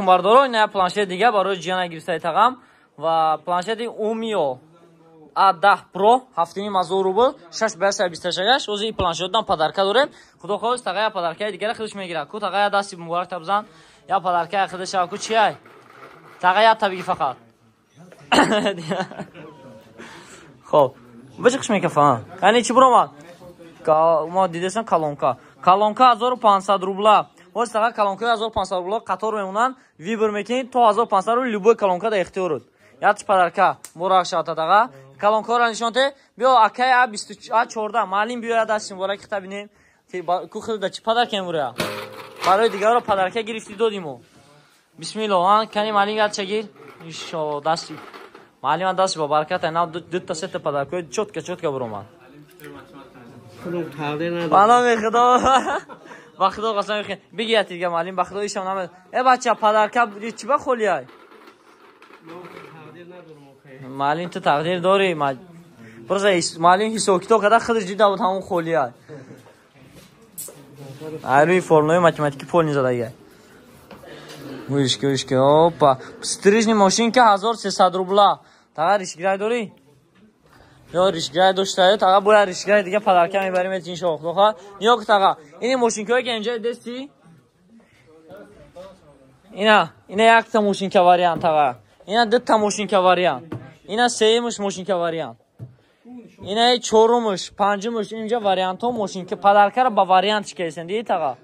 Бардоро, ина планшет дига барои ҷияна гирифтаи тағам ва планшети Умио A10 Pro 7,5 рубл, 6,26. Ози планшетдан подарка дорем. Худо хоҳад, тағая подаркаи дигара худаш мегирад. Ку тағая дасти муборак табзан. Я подаркаи худаш ку чиай? Тағая табиги фақат. Хоб. Бачи хуш мекафа. Яъне чӣ буромад? Ма дидесам колонка. Колонка 1500 рубла. Ҳоз таға колонкаи 1500 рубла қатор мемонанд, выбор мекунед то 1500 рубл любой колонка дар ихтиёрут. Ятш подарка мурак шавад таға. Колонкаро нишон те. Биё акай А20 А14 маълим биёяд дасти муборак хита бинем. Ку худа чӣ подарка муря? Барои дигарро подарка гирифти додимо. Бисмиллоҳ, ан кани маълим ят чагир. Иншоалло дасти. Маълим дасти бо баракат на ду та се та подаркаи чотка чотка буромад. Ба худо. Ба худо қасам мехӯрем. Бигирад дига маълим, ба худо ишам намед. Э бача, подарка чӣ ба холиай? Маълим ту тақдир дорӣ. Просто маълим ҳисоб китоб карда худаш дида буд ҳамон холиай. Ай рӯи формулаи математики пол низадагиай. Вишки, вишки, опа. Стрижни машинка 1300 рубла. Тага ришгирай дорӣ? Ё ришгирай доштаю, тага бояд ришгирай дига подарка мебарим иншоалло худо хоҳад. Ниё ки тага, ини мошинкаҳое ки инҷа дести? Ина, ина якта мошинка вариант тага. Ина дута мошинка вариант. Ина сеюмш мошинка вариант. Ина чорумш, панҷумш инҷа вариантҳо мошинка подаркаро ба вариант чикесен, диди тага?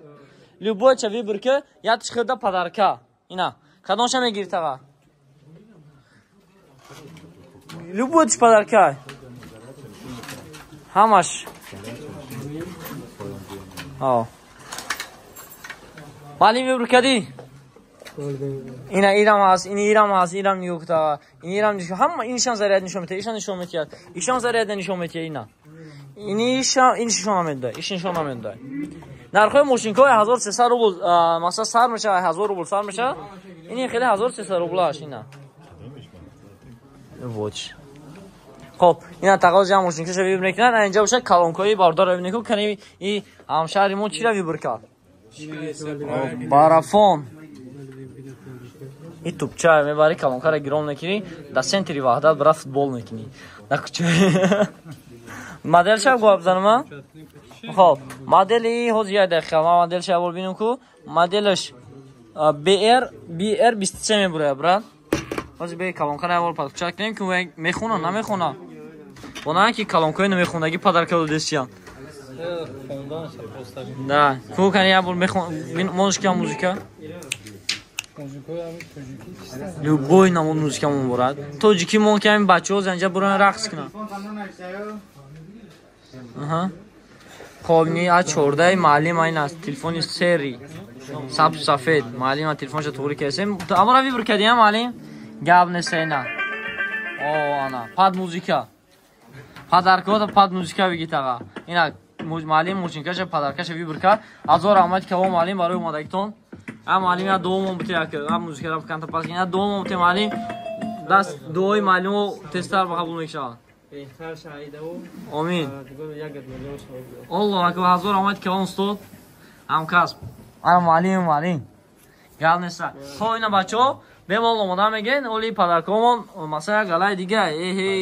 Любой ча выбор ки, ятш худа подарка. Ина, кадомша мегири тага? Любой чӣ подарка. Ҳамаш. Ҳо. Маълим выбор кардӣ? Ина ирам ҳаст, ин ирам ҳаст, ирам нигоҳ кута. Ин ирам нишон, ҳама иншам заряд нишон медиҳад, ишам нишон медиҳад. Ишам заряд нишон медиҳад ина. Ин ишам, ин нишон намедиҳад, иш нишон намедиҳад. Нархҳои мошинкаҳои 1300 рубл, масалан сар мешавад, 1000 рубл сар мешавад. Ин хеле 1300 рублаш ина. Вот. Хоб, ина тағоз ям мошинкаша выбор мекунад, инҷа бошад колонкаҳои бардорро бибинед ку, кани и ҳамшаҳри мо чиро выбор кард? Барафон. И тупча мебари колонкаро гиром мекунӣ, дар центри Ваҳдат бара футбол мекунӣ. Дар кӯча. Моделша гап занам? Хоб, модели ҳозир як дақиқа, ман моделша аввал бинам ку, моделаш BR BR 23 мебурад, брат. Ҳозир бе колонкаро аввал подключать кунем ку мехона, намехона. Бо ки колонкаи намехондагӣ подарка додесиян. Да, ку кани як бор мехон, монш ки музыка. Любой намуд музыка мон борад. Тоҷики мон ки ҳамин бачаҳо занҷа буран рақс кунанд. Аҳа. Хоб, ни а 14 маълим айн аст, телефони сери. Сабз сафед. Маълим телефонша туғри кесем. Амора выбор кардиам маълим? Гап нест ина. О, ана, пад музыка. Подаркаҳо пад музыка бигӣ таға. Ина маълим мошинкаша подаркаша выбор кард. Ҳазор раҳмати калон маълим барои омадагитон. А маълим я дуомон бути як, а музыкара канта пас ина дуомон бути маълим. Даст дуои маълимо тезтар ба қабул мешавад. Беҳтар шаҳидаву. Омин. Аллоҳ акбар, ҳазор раҳмати калон устод. Ҳамкасб. Ана маълим, маълим. Гап нест. Хоб ина бачаҳо бемол омода мегӯен, оли подаркаҳомон масалан як галаи дига. Эҳе.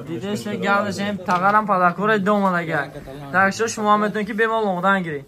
Дидесе гап нест, тағарам подаркаҳоро дида омадага. Так шо шумо ҳам метавонед ки бемол омода гиред.